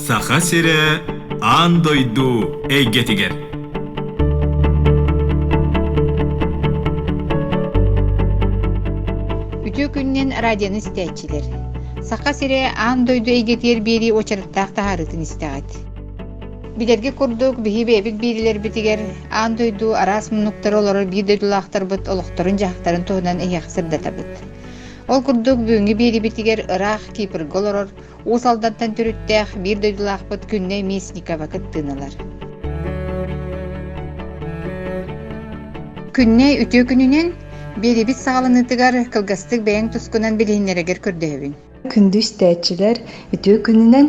Саха сирэ аан дойду эйгэтигэр. Үтүө күнүнэн радионы истээччилэр. Саха сирэ аан дойду эйгэтигэр биэрии уочараттаах таһаарыытын истэҕит. Билэргэ курдук, биһи бэйэбит биэриилэрбитигэр аан дойду араас муннуктара олорор биир дойдулаахтарбыт олохторун-дьаһахтарын туһунан эһиэхэ сырдатабыт. Ол курдук, бүгүҥҥү биэриибитигэр ыраах Кипрга олорор Уус Алдантан төрүттээх биир дойдулаахпыт Күннэй Местникова кыттыыны ылар. Күннэй үтүө күнүнэн биэриибит саҕаланыытыгар кылгастык бэйэҥ тускунан билиһиннэрэгэр көрдөһөбүн. Күндү истээччилэр, үтүө күнүнэн.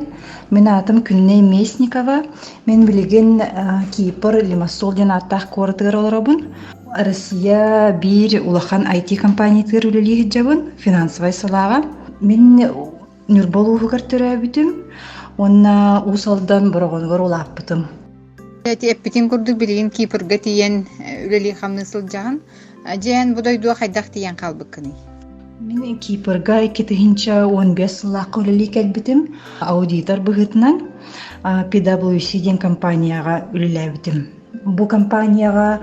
Мин аатым Күннэй Местникова. Мин билигин Кипр Лимассол диэн ааттаах куоратыгар олоробун. Россия биир улахан IT компаниятыгар үлэлии сылдьабын, финансовай салааҕа. Мин Ньурба улууһугар төрөөбүтүм уонна Уус Алдан Бороҕонугар улааппытым. Эти эппитин курдук билигин Кипрга тиийэн үлэлии-хамныы сылдьаҕын. Дьэ, эн бу дойдуга хайдах тиийэн хаалбыккыный? Мин Кипрга 2015 сыллаахха үлэлии кэлбитим. Аудитор быһыытынан PwC диэн компанияҕа үлэлээбитим. Бу компанияҕа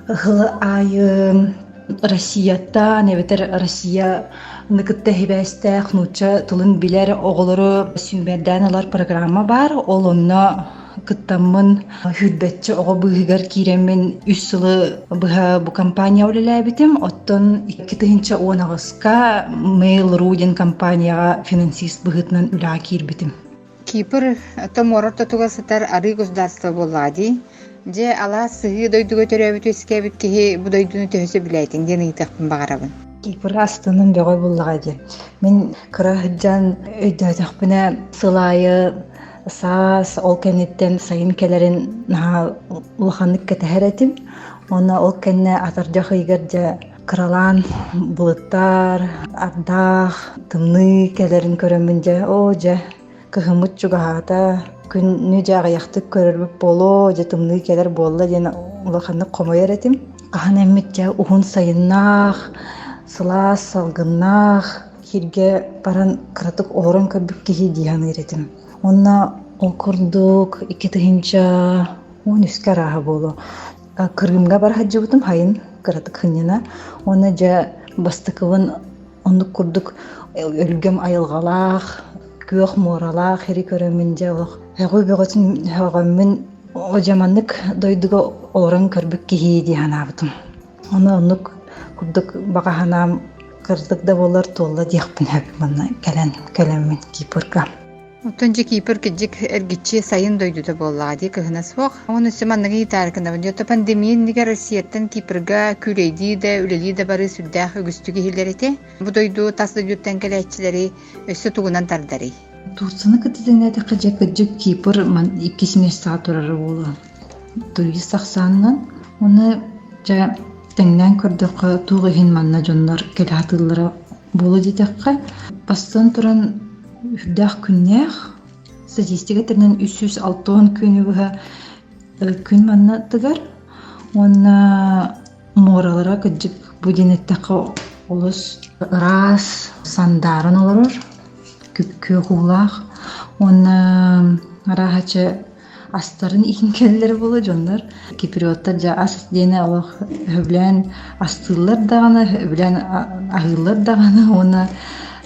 ыһылы аайы Россияттан эбэтэр Россияны кытта сибээстээх нуучча тылын билэр оҕолору сүүмэрдээн ылар программа баар. Ол онно кыттаммын сүүрбэччэ оҕо быыһыгар киирэммин үс сылы быһа бу компания үлэлээбитим. Оттон 2018-ка Mail.ru диэн компанияҕа финансист быһыытынан үлэҕэ киирбитим. Кипр муора ортотугар сытар арыы государство буоллаҕа дии. Дьэ, алаас сыһыы дойдуга төрөөбүт-үөскээбит киһи бу дойдуну төһө сөбүлээтиҥ диэн ыйытыахпын баҕарабын. Кипр астынын бөҕө буллаҕа дии. Мин кыра сылдьан өйдөөтөхпүнэ сыл аайы саас ол кэнниттэн сайын кэлэрин наһаа улаханнык кэтэһэр этим. Уонна ол кэннэ атырдьах ыйыгар дьэ кыралаан былыттар, ардаах, тымныы кэлэрин көрөммүн дьэ, оо дьэ кыһыммыт чугаһаата, күнү дьэ аҕыйахтык көрөрбүт буолуо, дьэ тымныы кэлэр буолла диэн улаханнык хомойор этим. Хаһан эммит дьэ уһун сайыннаах, сылаас салгыннаах сиргэ баран кыратык олорон көрбүт киһи дии саныыр этим. Уонна ол курдук 2013-кэ арааһа буолуо. Крымга бара сылдьыбытым сайын кыратык сынньана. Уонна дьэ бастакыбын оннук курдук өлгөм айылҕалаах, күөх муоралаах сири көрөммүн дьэ олох һөҕүү бөҕөтүн һөҕөммүн дьэ маннык дойдуга олорон көрбүт киһи дии санаабытым. Ону оннук курдук баҕа санаам кырдьык да буоллар туолла диэхпин сөп манна кэлэн кэлэммин Кипрга. Оттон дьэ Кипр кырдьык эргиччи сайын дойдута буоллаҕа дии кыһына суох. Уонна өссө манныгы ыйытаарыкынабын дии. Оттон пандемия иннигэр Россияттан Кипрга күүлэйдии да, үлэлии да барыы сүрдээх үгүстүк иһиллэр этэ. Бу дойду тас дойдуттан кэлээччилэри өссө тугунан тардарый? Турцияны кытта тэҥнээтэххэ дьэ кырдьык Кипр иккис миэстэҕэ турара буолуо. Турист ахсаанынан. Уонна дьэ тэҥнээн көрдөххө туох иһин манна дьоннор кэлэ сатыыллара буолуо диэтэххэ, бастатан туран Үрдээх күннээх, статистика этэринэн 360 күнү быһа күн манна тыгар уонна муоралара кырдьык бу диэн эттэххэ олус ыраас, сандааран олорор, күп-күөх уулаах уонна арааһа астарын иһин кэллэр буолуо дьоннор. Киприоттар дьэ ас диэни олох сөбүлээн астыыллар даҕаны, сөбүлээн аһыыллар даҕаны уонна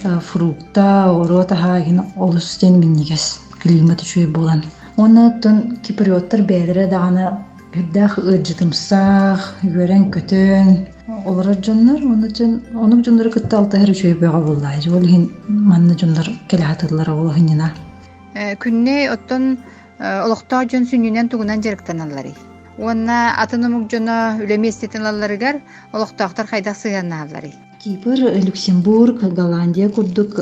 фрукта, оҕуруот аһа иһин олус диэн минньигэс климат үчүгэй буолан. Уонна оттон киприоттар бэйэлэрэ даҕаны үрдээх ыалдьытымсах, үөрэн-көтөн олорор дьоннор. Уонна дьон оннук дьоннору кытта алтыһар үчүгэй бөҕө буоллаҕа. Ол иһин манна дьоннор кэлэ сатыыллара ол иһинньина. Күннэй оттон олохтоох дьон сүнньүнэн тугунан дьарыктаналларый? Уонна атын омук дьоно үлэ миэстэтин ылалларыгар олохтоохтор хайдах сыһыаннаһалларый? Кипр, Люксембург, Голландия курдук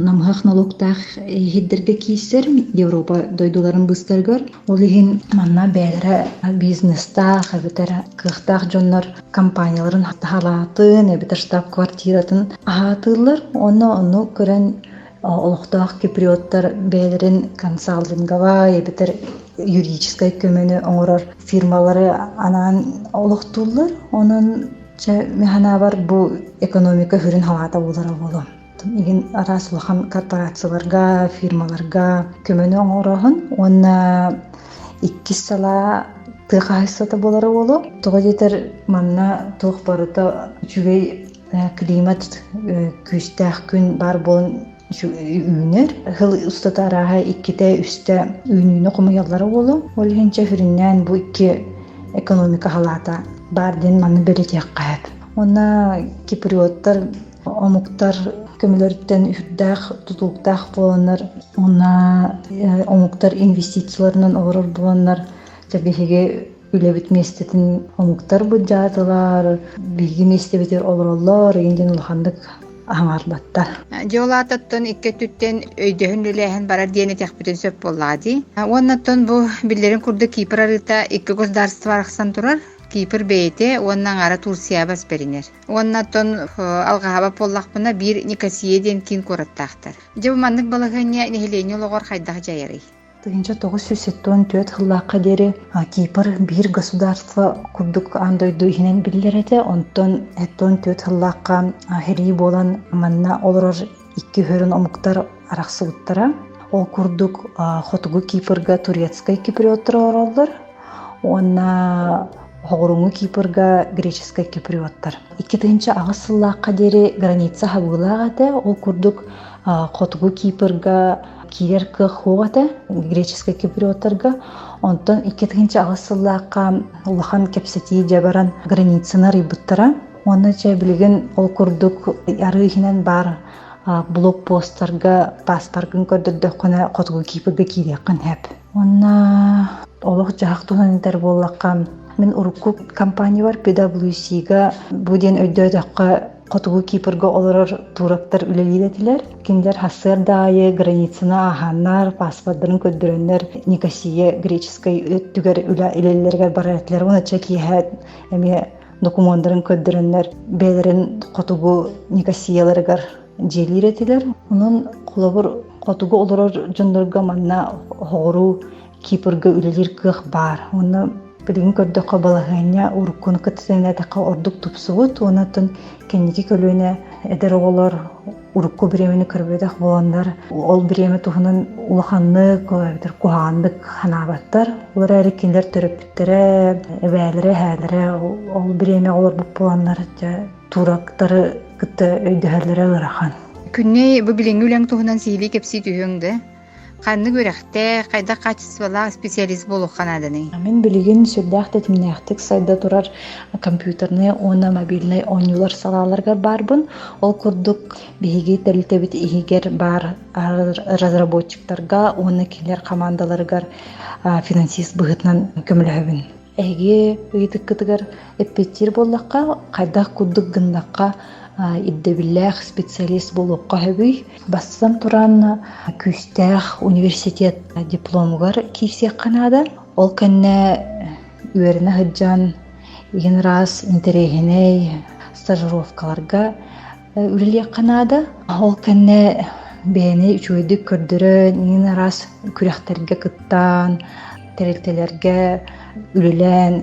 намыһах налогтаах иһирдэргэ киирсэр Европа дойдуларын быыстарыгар. Ол иһин манна бэйэлэрэ бизнестаах эбэтэр кыахтаах дьоннор компанияларын таһалаатын эбэтэр штаб-квартиратын аһаатыыллар. Уонна ону көрөн олохтоох киприоттар бэйэлэрин консалтинговай эбэтэр юридическай көмөнү оҥорор фирмалары анаан олохтууллар. Онон чэ мин санаабар бу экономика сүрүн халаата буолара буолуо. игин араас улахан корпорацияларга, фирмаларга көмөнү оҥороһун уонна иккис салаа тыа хаһайыстыбата буолара буолуо. Тоҕо диэтэр манна туох барыта үчүгэй климат күүстээх күн баар буолан үүнэр. Сыл устата арааһа иккитэ, үстэ үүнүүнү хомуйаллара буолуо. Ол иһин чэ сүрүннээн бу икки экономика халаата баар диэн манна бэлиэтиэххэ сөп. Уонна киприоттар омуктар көмөлөрүттэн үрдээх тутулуктаах буоланнар уонна омуктар инвестицияларынан олорор буоланнар дьэ биһиги үлэбит миэстэтин омуктар былдьаатылар, биһиги миэстэбитигэр олороллор игин диэн улаханнык аһаҥарбаттар. Дьэ ол аатыттан икки өттүттэн өйдөһөн үлэлээһин барар диэн этиэхпитин сөп буоллаҕа дии. Уоннаттан бу биллэрин курдук Кипр арыыта икки государство арахсан турар. Кипр бэйэтэ уонна аҥаара Турция бас бэринэр. Уонна оттон алҕаһаабат буоллахпына биир Никосия диэн киин куораттаахтар. Дьэ бу маннык балаһыанньа нэһилиэнньэ олоҕор хайдах дьайарый? 1974 сыллаахха диэри Кипр биир государство курдук аан дойду иһинэн биллэр этэ. Онтон 74 сыллаахха сэрии буолан манна олорор икки үһүөрүн омуктар арахсыбыттара. Ол курдук Хотугу Кипрга турецкай киприоттар олороллор уонна Соҕурууҥҥу Кипрга греческай киприоттар. 2008 сыллаахха диэри граница хабыылаах этэ. Ол курдук Хотугу Кипрга киирэр кыах суох этэ греческай киприоттарга. Онтон 2008 сыллаахха улахан кэпсэтии дьэ баран границаны арыйбыттара. Уонна чэ билигин ол курдук арыы иһинэн баар блокпостарга паспоргын көрдөрдөххүнэ Хотугу Кипрга киириэххин сөп. Уонна олох-дьаһах туһунан этэр буоллахха, мин урукку компаниябар PwC-га бу диэн өйдөөтөххө Хотугу Кипрга олорор турактар үлэлиир этилэр. Кинилэр сарсыарда аайы границаны ааһаннар, паспордарын көрдөрөннөр Никосия греческой өттүгэр үлэ үлэлэригэр барар этилэр. Уонна чэ киэһэ эмиэ докумуоннарын көрдөрөннөр бэйэлэрин хотугу Никосияларыгар дьиэлиир этилэр. Онон холобур хотугу олорор дьоннорго манна соҕуруу Кипрга үлэлиир кыах баар. Уонна билигин көрдөххө балаһыанньа уруккуну кытта тэҥнээтэххэ ордук тупсубут. Уонна оттон кэнники көлүөнэ эдэр оҕолор урукку бириэмэни көрбөтөх буоланнар ол бириэмэ туһунан улаханнык эбэтэр куһаҕаннык санаабаттар. Ол эрээри кинилэр төрөппүттэрэ, эбээлэрэ, эһээлэрэ ол бириэмэҕэ олорбут буоланнар дьэ турактары кытта өйдөһөллөрө ыарахан. Күннэй бу билиҥҥи үлэҥ туһунан сиһилии кэпсии түһүөҥ да? Ханнык үөрэхтээх, хайдах хаачыстыбалаах специалист буолуохха нааданый? Мин билигин сүрдээх тэтимнээхтик сайда турар компьютернай уонна мобильнай оонньуулар салааларыгар баарбын. Ол курдук биһиги тэрилтэбит иһигэр баар разработчиктарга уонна кинилэр хамаандаларыгар финансист быһыытынан көмөлөһөбүн. Эһиги ыйытыккытыгар эппиэттиир буоллахха, хайдах курдук гыннахха ирдэбиллээх специалист буолуохха сөбүй? Бастатан туран, күүстээх университет дипломугар киирсиэххэ наада. Ол кэннэ үөрэнэ сылдьан игин ыраас интэриэһинэй стажировкаларга үлэлиэххэ наада. Ол кэннэ бэйэни үчүгэйдик көрдөрөн, иҥин араас күрэхтэргэ кыттан, тэрилтэлэргэ үлэлээн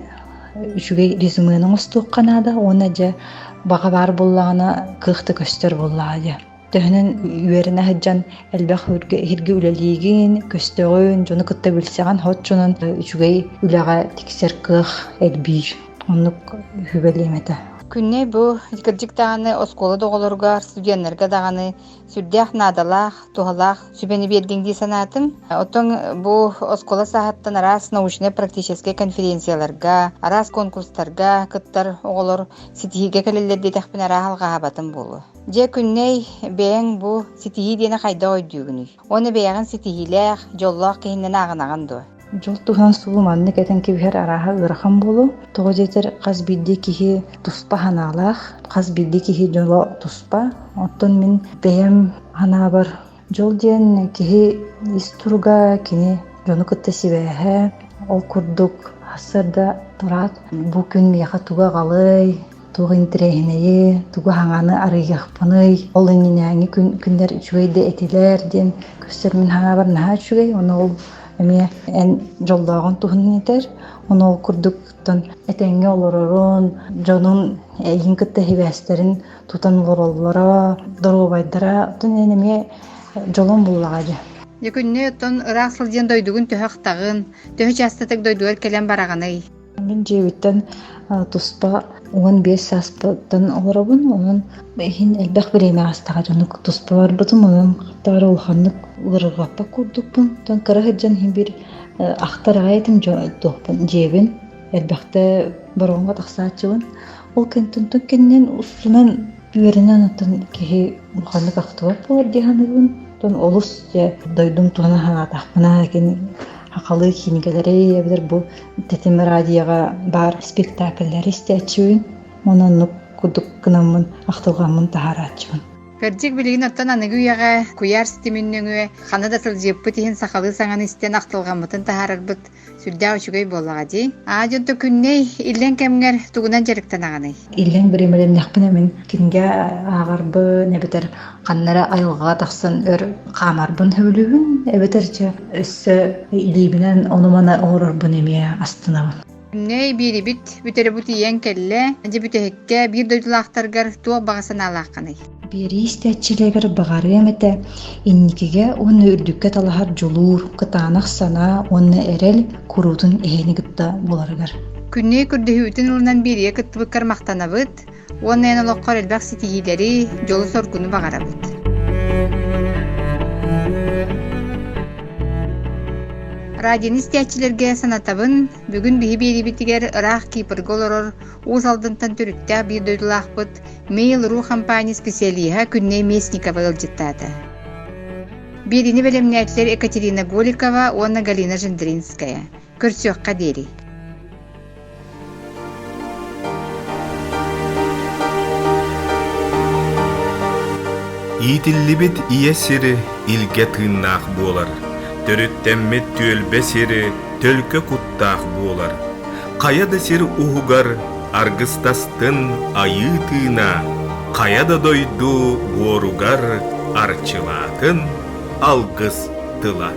үчүгэй резюмены оҥостуохха наада уонна дьэ баҕа баар буоллаҕына кыах да көстөр буоллаҕа дьэ. Төһөнөн үөрэнэ сылдьан элбэх иһиргэ үлэлиигин, көстөҕүн, дьону кытта билсэҕин, соччонон үчүгэй үлэҕэ тиксэр кыах элбиир. Оннук сүбэлиэм этэ. Күннэй бу кырдьык даҕаны оскуола да оҕолоругар, студеннарга даҕаны сүрдээх наадалаах, туһалаах сүбэни биэрдиҥ дии санаатым. Оттон бу оскуола сааһыттан араас научнай-практическай конференцияларга, араас конкурстарга кыттар оҕолор ситиһиигэ кэлэллэр диэтэхпинэ араас алҕаһаабатым буолуо. Дьэ, Күннэй, бэйэҥ бу ситиһии диэни хайдах өйдүүгүнүй? Уонна бэйэҕин ситиһиилээх, дьоллоох киһиннэн ааҕынаҕын дуо? Дьол туһунан субу маннык этэн кэбиһэр арааһа ыарахан буолуо. Тоҕо диэтэр хас биирдии киһи туспа санаалаах, хас биирдии киһи дьоло туспа. Оттон мин бэйэм санаабар дьол диэн киһи ис туруга, кини дьону кытта сибээһэ, ол курдук сарсыарда тураат бу күн миэхэ тугу аҕалыай, туох интэриэһинэйи, тугу хаҥаны арыйыахпыный, ол иннинээҥи күн күннэр үчүгэй да этилэр диэн көстөр мин санаабар наһаа үчүгэй, ону ол эмиэ эн дьоллооҕун туһунан этэр. Ону ол курдук этэҥҥэ олорорун, дьонун эйигин кытта сибээстэрин тутан олороллоро, доруобайдара, оттон эн эмиэ дьолун буллаҕа дии. Дьэ күннэй оттон ыраах сылдьан дойдугун төһө ахтаҕын, төһө чаастатык дойдугар кэлэн бараҕыный? Мин дьиэбиттэн туспа 15 сааспыттан олоробун, онон иһин элбэх бириэмэ аастаҕа дьону туспа барбытым, онон хаттаары улаханнык ыарырҕаппат курдукпун. Оттон кыра сылдьан иһин биир ахтар аҕай этим туохпун дьиэбин элбэхтэ бороҕоҥҥо тахсааччыбын. Ол кэнниттэн кэннин устунан үөрэнэн оттон киһи улаханнык ахтыбат буолар дии саныыбын. Оттон олус дьэ дойдум туһунан санаатахпына кини сахалыы киинэгэлэри эбэтэр бу Тэтим радиоҕа баар спектакльлэри истээччибин уонна оннук курдук гынаммын ахтылҕаммын таһаарааччыбын. Кырдьык билигин оттон аныгы үйэҕэ куйаар ситимин нөҥүө ханна да сылдьыппыт иһин сахалыы саҥаны истэн ахтылҕаммытын таһаарарбыт сүрдээх үчүгэй буоллаҕа дии. Аа дьонто күннэй иллэҥ кэмҥэр тугунан дьарыктанаҕыный? Иллэҥ бириэмэлэннэхпинэ мин кинигэ ааҕарбын эбэтэр ханна эрэ айылҕаҕа тахсан өр хаамарбын сөбүлүүбүн эбэтэр чэ өссө илиибинэн ону-маны оҥорорбун эмиэ астынабын. Күннэй биэрибит бүтэрэ бу тиийэн кэллэ. Дьэ бүтэһиккэ биир дойдулаахтаргар туох баҕа санаалааххыный? Биэрии истээччилэригэр баҕарыам этэ инникигэ уонна үрдүккэ талаһар дьулуур, кытаанах санаа уонна эрэл куруутун эһэни кытта буларыгар. Күннэй көрдөһүүтүн ылынан биэриигэ кыттыбыккар махтанабыт уонна эн олоххор элбэх ситиһиилэри, дьолу-соргуну баҕарабыт. Радионы истээччилэргэ санатабын, бүгүн биһи биэриибитигэр ыраах Кипрга олорор Уус Алдантан төрүттээх биир дойдулаахпыт Mail.ru компания специалиһа Күннэй Местникова ыалдьыттаата. Биэриини бэлэмнээччилэр Екатерина Голикова уонна Галина Жендринская. Көрсүөххэ диэри. Иитиллибит ийэ сири илгэ тыыннаах буолар, төрүттэммит түөлбэ сири төлкө куттаах буолар. Хайа да сир уһугар аргыстастын айыы тыына, хайа да дойду буоругар арчылаатын алгыс тыла.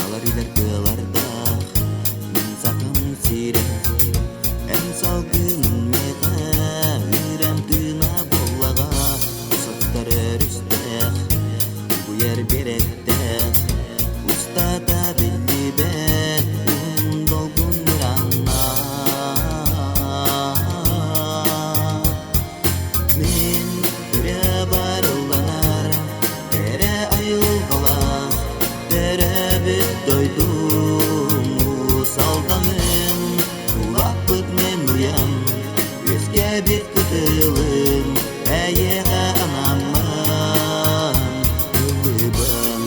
Алар илэр тыалардаах мин сахам сирэ Эн салгынын миэхэ үрэм тыына буоллаҕа Сыттар өрүстээх угуйар биэрэктээх Устата биллибэт уһун долгун мырааннаах Мин үрэ барылланар кэрэ айылҕалаах төрөөбүт дойдум Уус Алданым улааппыт мин уйам үөскээбит кытылым эйиэхэ анаммын ыллыыбын.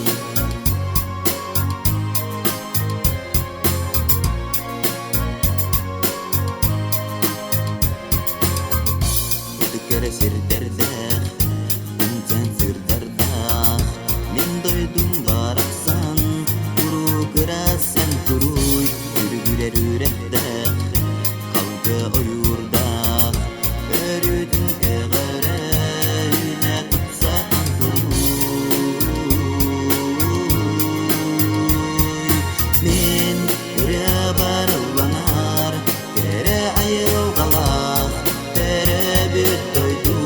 Ытык кэрэ сирдэрдээх, умсан сырдардаах, мин дойдум барахсан, куруук ыраас туруй, үргүрэр үрэхтээх, халга ойуурдаах, өрүүтүн көҕөрө үүнэ тупсахан туруй. Мин ырыа барылланар, кэрэ айылҕалаах, төрөөбүт дойдум.